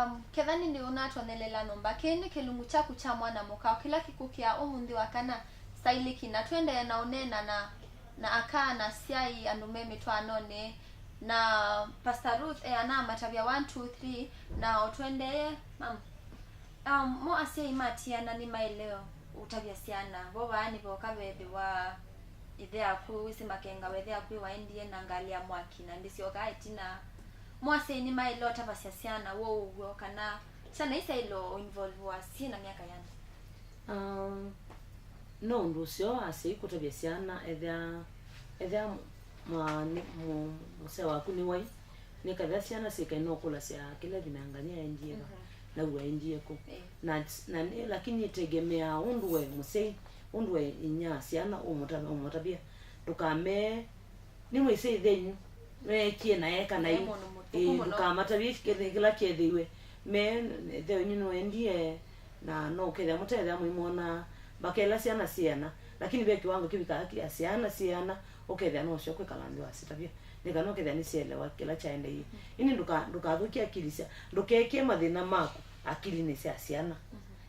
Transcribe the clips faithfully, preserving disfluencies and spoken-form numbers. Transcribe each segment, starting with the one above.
Um, ketha nĩndĩ ũnatonyelela nyũmba, kĩĩ nĩ kĩlungu kyaku kya mwana mũka, o kĩla kĩkũkĩa ũmũnthĩ wa kana sailĩki, na tũendee na ũneena na, na aka na asyai, andũ me mĩtwaanonĩ, na Pastor Ruth e ana amatavya one, two, three, na o tũendee, mam. Um, mo asyai matiana nĩmaĩle ũtavya syana, vo vaa nĩvoka vethĩwa ĩthe yaku wĩsĩ makengawa ĩthe yaku ĩwaendie na ngalĩ ya mwaki na ndĩsyokaa ĩtina. Mo asyai nĩmaĩle ũtavasya syana w'o ũw'o kana syana isyaĩle o involvewa syĩ na myaka yana? Um, no ũndũ ũseo asyai kũtavya syana ethĩa, ethĩa mwa-, nĩ-, mũ-, mũseo waku nĩ wai, nĩkethĩa syana syĩkae no kũlasya kĩla ĩvinda ngania aendie va, mhm, na ũaendie kũ. Ĩĩ. Na, na nĩ, lakini ĩtegemeaa ũndũ we mũsyai, ũndũ we inyia syana ũmũta-, ũmũtavya. Ndũkamee, nĩmwĩsĩ ĩthenyu meekie na eka na ĩ. Ĩĩ, mũndũ mũthũku, ĩĩ, mũno. Ndũkamatavye kĩla, kĩla kyeethĩiwe. Me, ĩthenyu nĩwaendie, na no ũkethĩa mũtethĩa mũimwona, mbakela syana syĩana, lakini ve kĩwango kĩvikaa kĩa syana syĩana, ũkethĩa no syo kwĩkala nthĩ wasitavya, nĩ kana ũkethĩa nĩsyaelewa kĩla kyaendeie. Ĩndĩ ndũka-, ndũkathũkie akili sya, ndũkekie mathĩna maku akilinĩ sya syana.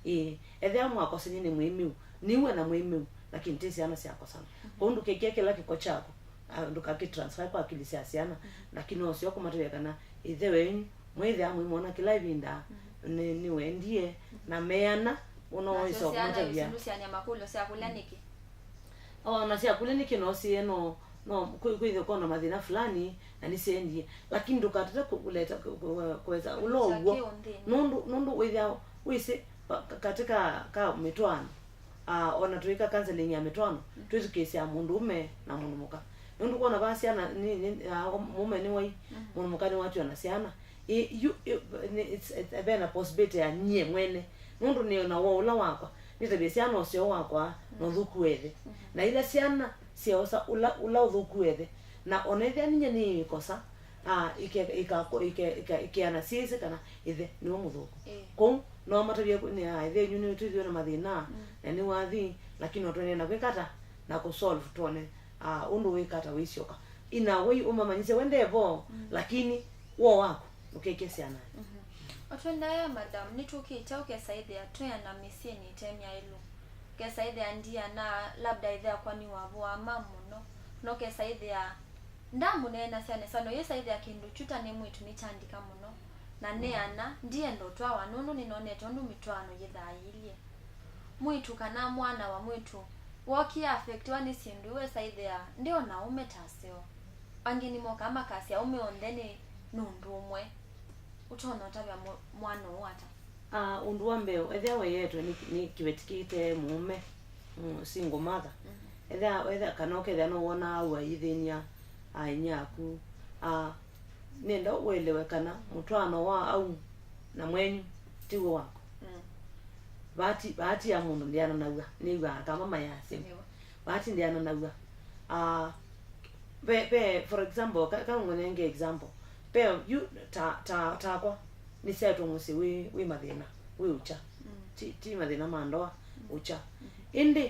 Ĩĩ, ethĩa mwakosanie nĩ mũĩmĩu, nĩ we na mũĩmĩu, lakini ti syana syakosana. Kwoou ndũkekie kĩla kĩko kyaku, a, ndũkakĩtransfer kwa akili sya syana, lakini no syo kũmatavya kana ĩthe wenyu mwĩthĩa mũimwona kĩla ĩvinda, nĩ, nĩwendie, na meana, ũno. Nasyo wĩsa syana kũmatavya. Isundusyania makũlyo sya kũlya nĩkĩ? O, na sya kũlya nĩkĩ no siĩ no, no, kwĩ-, kwĩthĩwa kwona mathĩna fulani, na nĩsyendie. Lakini ndũkatate kũ-, kũleta kũ-, kũ-, kũweta ũla ũw'o. Kũlikya kĩũ nthĩnĩ. Nũndũ, nũndũ wĩthĩa wĩsĩ, pa-, ka-, katĩ ka, ka mĩtwaano, ah, ona twĩka counseling ya mĩtwaano, twĩthukĩĩsya mũndũũme na mũndũ mũka. Nũndũ kwona vaa syana, nĩ, nĩ, ah, mũũme nĩ wai, mũndũ mũka nĩwatiwa na syana. Ĩ, yu, ĩ, nĩ, it's, it's, ve na possibility ya nyie mwene. Nũndũ nĩ na woo ũla wakwa, nĩtavye syana ũseo wakwa, na ũthũku wa ĩthe. Na ila syana syeosa ũla, ũla ũthũku wa ĩthe, na ona ĩthĩa ninyie nĩĩkosa, ah, ike-, ikako-, ike-, ike-, ikeana syĩsĩ kana ĩthe nĩwe mũthũku. Ĩĩ. Kwoou, no matavye ku-, nĩ, ah, ĩthe yenyu nĩ twĩthĩwe na mathĩna, na nĩ wathi, lakini no tũendee na kwĩka ata, na kũsolve twone, ah, ũndũ wĩka ata wĩsyoka. In a way, ũmamanyĩsye we ndevo, lakini woo waku ũkeke syananĩ. O tũendae, madam, nĩtũkĩte ũkesa ĩthĩa twĩana mĩsyĩnĩ ĩte myaĩlu. Ũkesa ĩthĩa ndiana, labda ĩthe akwa nĩwavũaa ma mũno. Na ũkesa ĩthĩa ndamũneenasya nesa, na ũyĩsa ĩthĩa kĩndũ kyu ta nĩ mwĩĩtu nĩkyandika mũno. Na nĩ ana, ndienda ũtwawa nũndũ nĩnonete ũndũ mĩtwaano yĩthaĩĩlye. Mwĩĩtu kana mwana wa mwĩĩtu wookie affectiwa nĩ syĩndũ, wesa ĩthĩa nde o na aũme ta aseo. Angĩ nĩmokaa makasya aũme onthe nĩ nũndũ ũmwe. Ũtonya ũtavya mwa-, mwana ũũ ata? Ah, ũndũ wa mbee, ethĩa weetwe nĩ, nĩ kĩveti kĩte mũũme, mm, single mother. Ethĩa, ethĩa, kana ũkethĩa nũwonaa au ayĩthĩny'a aĩnyĩ aku. Ah, nĩenda ũelewe kana mũtwaano wa au na mwenyu tiw'o waku. Vaati, vaati ya mũndũ ndĩananaw'a, nĩw'aa kama mayasya. Vaati ndĩananaw'a. Ah, ve, ve, for example, ka, ka ngũnenge example. Ve yu ta, ta, takwa, nĩsyaĩtwe mũsyĩ wĩ, wĩ mathĩna, wĩ ũkya. Ti, ti mathĩna ma ndoa, ũkya. Ĩndĩ,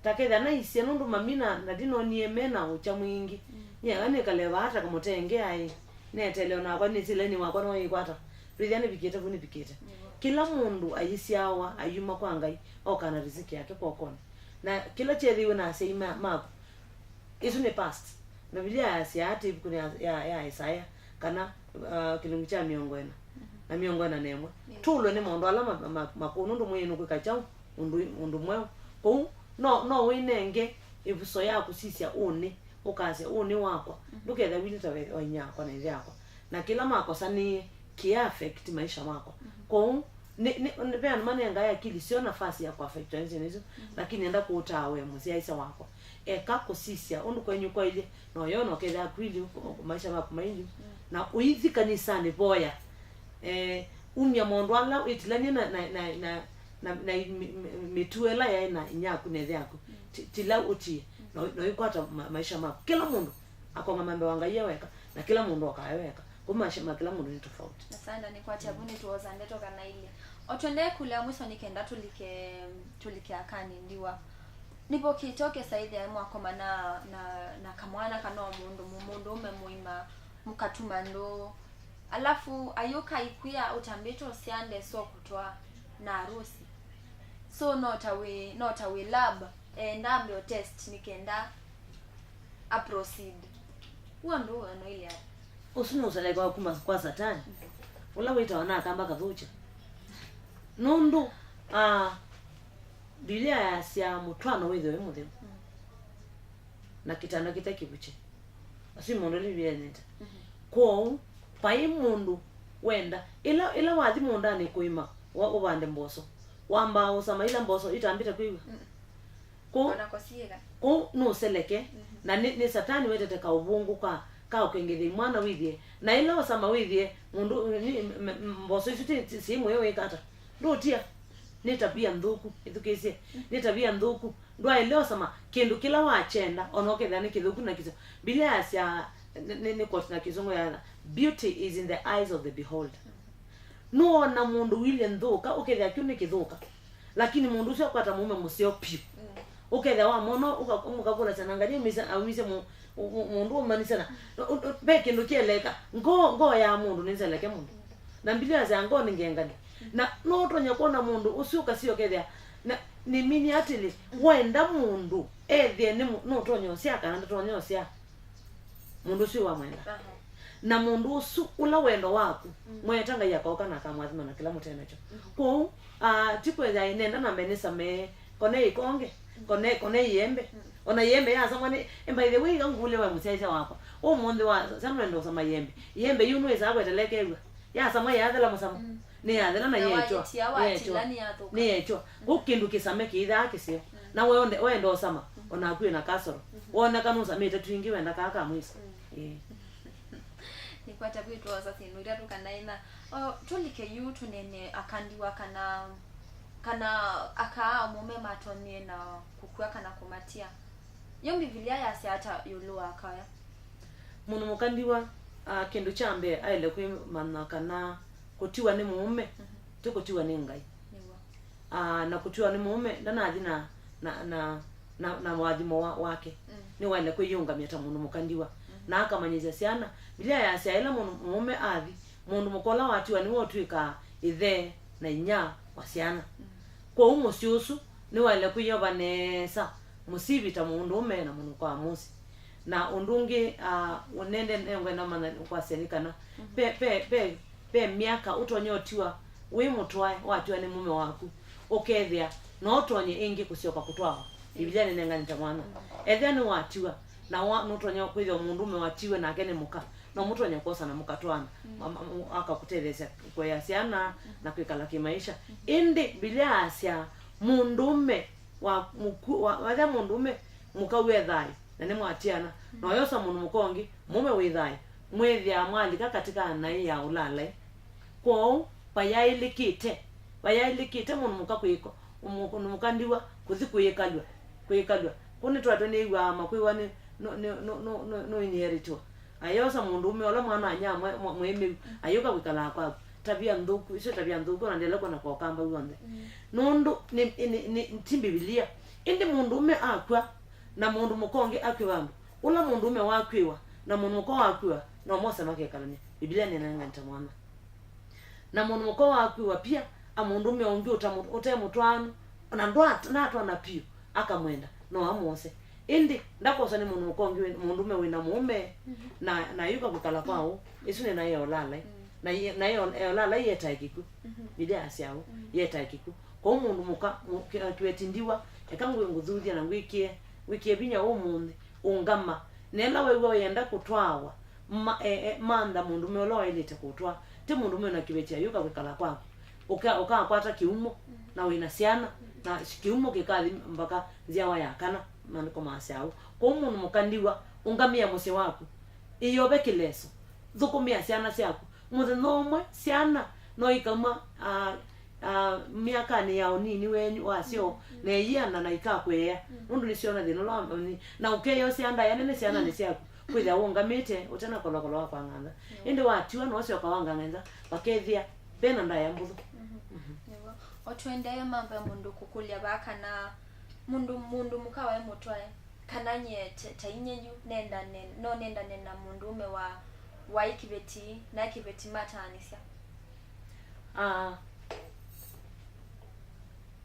ta kethĩa naisye nũndũ mami na, na ndinonie me na ũkya mwingĩ. Nĩaga nĩkale vaa ta kamũtengea ĩ, neteele o nakwa nĩsĩ lainĩ wakwa no ĩkwata. Ndwĩthĩa nĩvikĩte vu nĩvikĩte. Kĩla mũndũ ayĩsyawa ayuma kwa Ngai, okaa na riziki yake kw'okonĩ. Na kĩla kyeethĩiwe na asyai ma, maku, ĩsu nĩ past. Mbivilia yasya ata ĩvukunĩ ya, ya, ya Ĩsaĩa, kana, uh, kĩlungu kya mĩongo ĩna na mĩongo ĩna na ĩmwe? Tũlwe nĩ maũndũ ala ma, ma, makũũ, nũndũ mwĩĩ nũkwĩka kyaũ ũndũ, ũndũ mweũ. Kwoou, no, no wĩnenge ĩvuso ya kũsisya ũnĩ, ũkasya, ũnĩ wakwa. Ndũkethĩa wili ta we, wa inyia wakwa na ĩthe yakwa. Na kĩla makosanĩie kĩ affect maisha makwa. Kwoou, nĩ, nĩ, nĩ, ve andũ manengae akili syoo nafasi ya kũ affect nzĩnĩ isu, lakini enda kũũtaa we mũsyaĩĩsya wakwa. Eka kũsisya ũndũ kwenyu kwailye, na ũyona ũkethĩa kwili maisha maku mailye, na ũithi kanisanĩ voya. Eh, umya maũndũ ala wĩtilanie na, na, na, na, na, na mi-, mi-, mĩtuo ĩla yaĩ na inyaku na ĩthe yaku. Ti-, tila ũtie, na, na ũikwata ma-, maisha maku. Kĩla mũndũ akong'ama mbee wa Ngai e weka, na kĩla mũndũ okaa e weka. Kũu maisha ma kĩla mũndũ nĩ tofauti. Asanda, nĩkwatya vu nĩtwosa ndeto kana ilĩ. O tũendee kũlea mwiso nĩ kenda tũlike, tũlike akanĩ ndiwa. Nĩvokĩte ũkesa ĩthĩa mwakoma na, na, na kamwana kana o mũndũ mũ-, mũndũũme mũima, mũkatuma ndũũ. Alafu ayũka ikwĩa ũtambĩte ũsyande so kũtwaa na arusi. So no ta wĩ, no ta wĩ lab, eh, ndambe o test nĩ kenda a proceed. Ũo ndũ ũno ile ata? Ũsu nĩ ũseleka wa kuma kwa Satani, ũla wĩtawa na akamba kathũkya. Nũndũ, ah, Biblia yasya mũtwaano wĩthĩwe wĩ mũtheu, na kĩtanda kĩte kĩvukye. Asu nĩ maũndũ ala Biblia ĩnenete. Kwoou, vai mũndũ wenda, ĩla, ĩla wathi mũũndanĩ kũĩma, wa, ũvande mboso, wambaa ũsama ila mboso itambĩte kwĩw'a? Kũu, Ona kũsiĩka. Kũu nũseleke, na nĩ, nĩ Satani wetete kaũvũngũ ka, ka ũkengethya imwana wĩthĩe. Na ĩla ũsama wĩthĩe, mũndũ, nĩ, m-, m-, mboso isu ti, ti, si mwĩĩ wĩka ata? Ndũtia. Nĩ tavia nthũku, ĩthukĩĩsye. Nĩ tavia nthũku. Ndwaĩle ũsama kĩndũ kĩla wakyenda, ona ũkethĩa nĩ kĩthũku na kĩseo. Biblia yasya, nĩ, nĩ, nĩ quote na Kĩsũngũ ya, "Beauty is in the eyes of the beholder." Nũona mũndũ ũilye nthũka, ũkethĩa kĩu nĩ kĩthũka. Lakini mũndũ ũsu akwata mũũme mũseo piũ. Ũkethĩa wamwona, ũka-, mũkakũlasya na ngalĩ aumisye, aumisye mũ-, mũ-, mũ-, mũndũ ũmanisye na, ũ-, ũ-, ve kĩndũ kĩeleka. Ngoo, ngoo ya mũndũ nĩnzeleke mũno. Na Mbilia yasya ngoo nĩ ngengani. Na no ũtonye kwona mũndũ ũsu ũkasio ũkethĩa, na nĩmini atĩlĩ, wenda mũndũ ethĩe nĩ mũ-, nũtonya ũsyaa kana ndatonya ũsyaa. Mũndũ ũsu wamwenda. Aha. Na mũndũ ũsu ũla wendo waku, mm, mweta Ngai akaoka na akamwathima na kĩla mũte nakyo. Mm. Kwoou, ah, ti kwĩthĩa nenda na mbee nĩsamee, kone ikonge, mm, kone, kone iembe. Mm. Ona iembe yasamwa nĩ, eh, by the way, ika ngũlye we mũsyaĩĩsya wakwa. Ũmũnthĩ wa, sana wenda ũsama iembe. Iembe yu nĩwĩsaa kwetelekew'a. Yasamwa yathela mũsamo. Mm. Nĩyathela na na yekywa. Wayĩtia, watila, nĩyakywa. Nĩyathũka. Nĩyakywa. Mm. Kũu kĩndũ kĩsame kĩithaa kĩseo. Mm. Na we onde, wenda ũsama, mm, onaku wĩna kasoro. Mm-hmm. Woneka nũsamĩte twingĩ, wenda kaa ka mwiso. Mm. Ĩĩ. Nĩkwata kwĩ twosa syĩndũ itatũ kana ina. O, tũlike yu tũnene akandiwa kana, kana aka aũme matonyie na kũkw'a kana kũmatia. Yo Mbivilia yasya ata ĩũlũ wa aka aya? Mũndũ mũka ndiwa, ah, kĩndũ kya mbee aĩle kwĩmanya kana kũtiwa nĩ mũũme, mhm, ti kũtiwa nĩ Ngai. Nĩw'o. Ah, na kũtiwa nĩ mũũme ndanathi na, na, na, na, na wathimo wa, wake. Mm. Nĩwaĩle kwĩyĩũngamya ta mũndũ mũka ndiwa. Mm. Na akamanyĩsya syana. Mbilia yasya ĩla mũndũ mũũme athi, mũndũ mũka ũla watiwa nĩwe ũtw'ĩkaa ĩthe na inyia wa syana. Mm. Kwoou mũsyĩ ũsu nĩwaĩle kwĩyova nesa, mũsivi ta mũndũũme na mũndũ mũka wa mũsyĩ. Na ũndũ ũngĩ, ah, nende nengwenda manya kwasya nĩ kana, mhm, ve, ve, ve, ve myaka ũtonya ũtiwa wĩ mũtwae, watiwa nĩ mũme waku, ũkethĩa no ũtonye ĩngĩ kũsyoka kũtwawa. Mbivilia nĩnenganĩte mwanya. Mhm. Ethĩa nĩwatiwa, na wa, nũtonya kwĩthĩwa mũndũũme watiwe nake nĩ mũka, no mũtonye kwosana mũkatwaana, mm, ma-, ma-, akakũtetheesya kũea syana, mm, na kwĩkala kĩmaisha. Mm. Ĩndĩ Mbilia yasya mũndũũme wa mũku-, wa, ethĩa mũndũũme mũka wĩ thayũ, na nĩmwatiana, mm, na ũyosa mũndũ mũka ũngĩ, mũũme wĩ thayũ, mwĩthĩaa mwalika katĩ ka naĩ ya ũlaalai. Kwoou, vayaĩlĩkĩte, vayaĩlĩkĩte mũndũ mũka kwĩko-, mũndũ mũka ndiwa kũthi kũĩkalw'a, kũĩkalw'a. Kũu nĩtwatwe nĩw'aa makwĩwa nĩ, nũ-, nũ-, nũinheritwa. Ayosa mũndũũme ũla mwana-a-inyia mwe-, mwe-, mũĩmĩu, ayũka kwĩkalaa kwaku. Tavia nthũku, isu tavia nthũku, ona ndĩla kwona kwa ũkamba w'onthe. Mm. Nũndũ nĩ, nĩ, nĩ, ti Mbivilia. Ĩndĩ mũndũũme akw'a, na mũndũ mũka ũngĩ akw'e vandũ, ũla mũndũũme wakw'ĩwa na mũndũ mũka wakw'ĩwa, no mose makekalany'a. Mbivilia nĩnenganĩte mwanya. Na mũndũ mũka wakw'ĩwa pia, a mũndũũme ũngĩ ũta-, ũte mũtwaanu, ona ndwa-, ndatwaana piũ, akamwenda, no amwose. Ĩndĩ ndakoswa nĩ mũndũ mũka ũngĩ wĩ-, mũndũũme wĩna mũũme, mhm, na, na ayũka kwĩkala kwaũ, ĩsu nĩ naĩ ya ũlaalai. Mm. Na yĩ-, naĩ ya ũl-, ya ũlaalai yetae kĩkw'ũ. Mhm. Mbilia yasya ũu, mm, yetae kĩkw'ũ. Kwoou mũndũ mũka, mũ-, kĩ-, kĩweti ndiwa, eka ngwĩ ngũthuthya na ngwĩkĩe, ngwĩkĩe vinya ũmũnthĩ, ũngama. Na ĩla wew'a wĩenda kũtwawa, ma-, e-, e-, mantha mũndũũme ũla waĩlĩte kũũtwaa. Ti mũndũũme wĩna kĩveti ayũka kwĩkala kwaku. Ũka-, ũkakwata kĩumo, mm, na wĩna syana, mm, na kĩumo kĩkathi mpaka nzyawa ya kana, maandĩko maasya ũu. Kwoou mũndũ mũka ndiwa, ũngamĩa mũsyĩ waku. Ĩyove kĩleso. Thũkũmĩa syana syaku. Mũthenya ũmwe, syana no ikauma, ah, ah, myakanĩ ya ũnini wenyu wasyo, mm, mm, na ĩyĩana na ikakwĩea, mm, nũndũ nĩsyona thĩna ũla wa ũnini. Na ũkeyoosya ndaĩa nene syana nĩ syaku, kwĩthĩa ũũngamĩte ũte na kolokolo wa kwang'antha. Mm. Ĩndĩ watiwa, no ũsyoka wang'ang'antha, vakethĩa ve na ndaĩa mbũthũ. Mhm. Mhm. Nĩw'o. O tũendee mambe mũndũ kũkũlya vaa kana mũndũ, mũndũ mũka waĩ mũtwae. Kana nyie ta, ta inyie yu, nendane, no nendane na mũndũũme wa, Waĩ kĩveti, naĩ kĩveti mataanĩsya. Ah,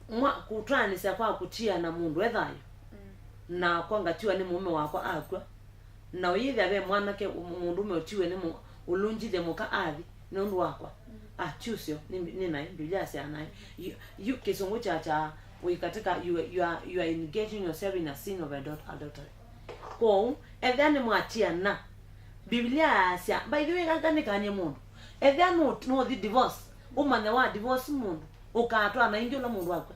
mwa kũtwaanĩsya kwa kũtia na mũndũ e thayũ, nakwa ngatiwa nĩ mũũme wakwa akw'a, na ũyĩthĩa ve mwanake, mũndũũme ũtiwe nĩ mũ-, ũlũngithye mũka athi nũndũ wakwa, ah, ti ũseo. Nĩ, nĩ naĩ, Mbivilia yasyaa naĩ. Yu, yu kĩsũngũ kya, kya wĩ katika, you, you are, you are engaging yourself in a sin of adult-, adultery. Kwoou, ethĩa nĩmwatiana, Mbivilia yaasya, by the way, kaka nĩkany'e mũndũ, ethĩa nũ-, nũthi divorce, ũmanye wa divorce mũndũ, ũkatwana ĩngĩ ũla mũndũ akw'a.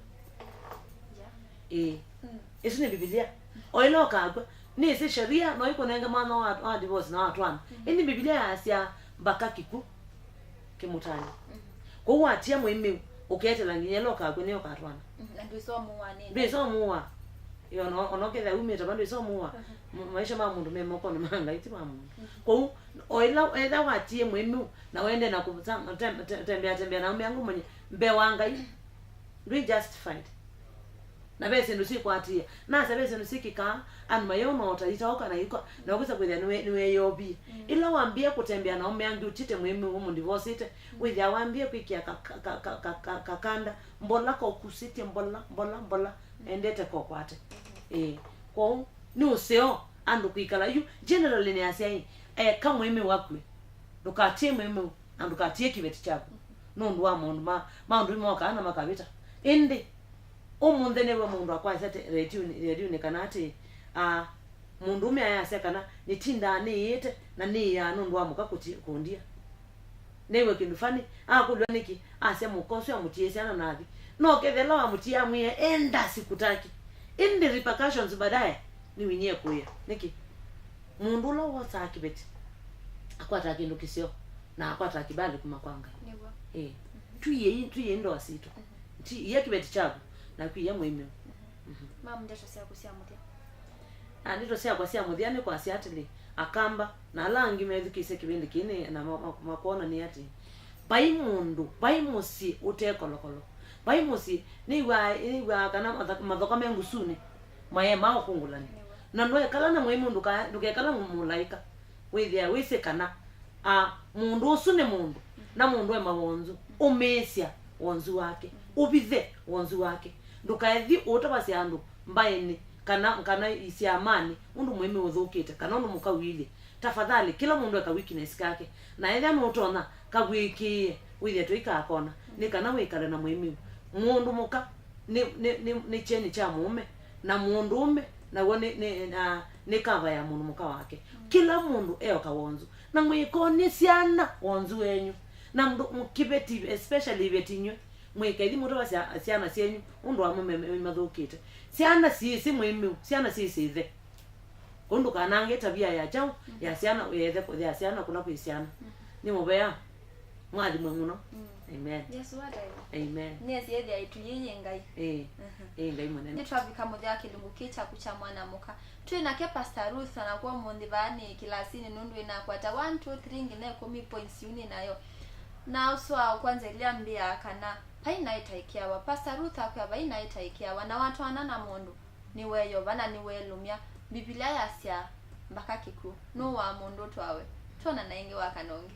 Ĩĩ. Ĩsu nĩ Mbivilia. O ĩla ũkakw'a, nĩsĩ sheria no ĩkũnenge mwanya wa, wa divorce na watwana. Ĩndĩ Mbivilia yaasya mbaka kĩkw'ũ kĩmũtany'a. Kwoou watia mũĩmĩu, ũkeetela nginya ĩla ũkakw'a nĩyo ũkatwana. Na ndwĩsa ũmũũa nĩnĩ. Ndwĩsa ũmũũa. Ĩ, ona, ona ũkethĩa umĩte va, ndwĩsa ũmũũa. M-, maisha ma mũndũ me mokonĩ ma Ngai, ti ma mũndũ. Kwoou, o ĩla, ethĩa watie mũĩmĩu, na wende na kũtembea tembea na aũme angĩ, ũmanye mbee wa Ngai ndwĩ justified. Na ve syĩndũ syĩkwatĩĩa. Nasa ve syĩndũ syĩkĩkaa andũ mayona ũtaitaũka na ĩkwa, na ũkwĩsa kwĩthĩa nĩwe-, nĩweeovie. Ĩla wambie kũtembea na aũme angĩ ũtiĩte mũĩmĩu ũmũndivosĩte, wĩthĩa wambie kwĩkĩa ka-, ka-, ka-, ka-, ka-, kakanda, mbola kokusĩtye, mbola, mbola, mbola, endete kokwate. Ĩĩ. Kwoou, nĩ ũseo andũ kwĩkala yu, generally nĩasya ĩ, eka mũĩmĩu akw'e, ndũkatie mũĩmĩu. Na ndũkatie kĩveti kyaku nũndũ wa maũndũ ma, maũndũ mokaa na makavĩta. Ĩndĩ ũmũnthĩ nĩw'e mũndũ akwasya te-, retiunĩ, retiunĩ kana atĩ, aa, mũndũũme ayasya kana nĩtindaa nĩĩĩte na nĩĩaa nũndũ wa mũka kũti-, kũndia. Nĩw'e kĩndũ funny, akũlw'a nĩkĩ, asya mũka ũsu amũtiĩe syana na athi. No kethela wamũtiĩe amwĩe, "Enda sikutaki." Ĩndĩ repercussions baadaye nĩwinyie kũĩa. Nĩkĩ? Mũndũ ũla wosaa kĩveti akwataa kĩndũ kĩseo na akwataa kĩbali kuma kwa Ngai. Nĩw'o. Ĩĩ. Twĩei, twĩei ndoa sitũ. Ti ia kĩveti kyaku na kwĩia mũĩmĩu. Mam, ndeto syaku sya mũthya. Na ndeto syakwa sya mũthya nĩ kwasya atĩlĩ, Akamba na ala angĩ methukĩĩsye kĩvĩndĩ kĩĩ nĩ, na ma-, ma-, makwona nĩ atĩ, vai mũndũ, vai mũsyĩ ũte kolokolo. Vai mũsyĩ nĩw'aa, nĩw'aa kana matha-, mathoka me ngusunĩ. Maema ũkũngũlani. Na ndwekala na mũĩmĩu, ndũka-, ndũkekala mũ-, mũlaĩka. Wĩthĩa wĩsĩ kana, a, mũndũ ũsu nĩ mũndũ, na mũndũ e mawonzu. Ũmĩĩsya wonzu wake. Ũvithe wonzu wake. Ndũkaethi ũũtavasya andũ mbaĩnĩ kana, kana isyamanĩ ũndũ mũĩmĩu ũthũkĩte, kana ũndũ mũka ũilyĩ. Tafadhali, kĩla mũndũ eka weakness kake. Na ethĩa nũtonya, kavw'ĩkĩĩe, wĩthĩe tũikakona, nĩ kana wĩkale na mũĩmĩu. Mũndũ mũka nĩ, nĩ, nĩ, nĩ kyeni kya mũũme, na mũndũũme naw'o nĩ, nĩ, na, nĩ kava ya mũndũ mũka wake. Kĩla mũndũ e o kawonzu. Na mũikonie syana wonzu wenyu. Na mũndũ, mũ-, kĩveti, especially iveti inyw'ĩ, mũikaithi mũtavasya syana syenyu ũndũ amwe me, me, mathũkĩte. Syana syĩsĩ mũĩmĩu, syana syĩsĩ ĩthe. Kũu ndũkanange ĩtavia ya kyaũ, ya syana, ũyethe kũthea syana kũla kwĩ syana. Nĩ mũvea. Mwathimwe mũno. Amen. Yesu wa ndaiva. Amen. Nĩesi ethĩa ĩtu yĩĩ yĩ Ngai. Ĩĩ. Ĩĩ, Ngai mũnene. Nĩtwavika mũthya wa kĩlungu kĩĩ kyaku kya mwana mũka. Twĩ nake Pastor Ruth, na kw'o mũnthĩ vaa nĩ kĩlasinĩ nũndũ ĩnakwata one, two, three nginya ĩkũmi points yu nĩ nayo. Na ũsũa kwanza ĩlĩa mbĩaa kana vai naĩ taĩkĩawa. Pastor Ruth akwĩa vai naĩ taĩkĩawa, na watwaana na mũndũ nĩweeyova na nĩweelũmya. Mbivilia yasya mbaka kĩkw'ũ. Nũũaa mũndũ ũtwawe. Twonana ĩngĩ wakana ũngĩ.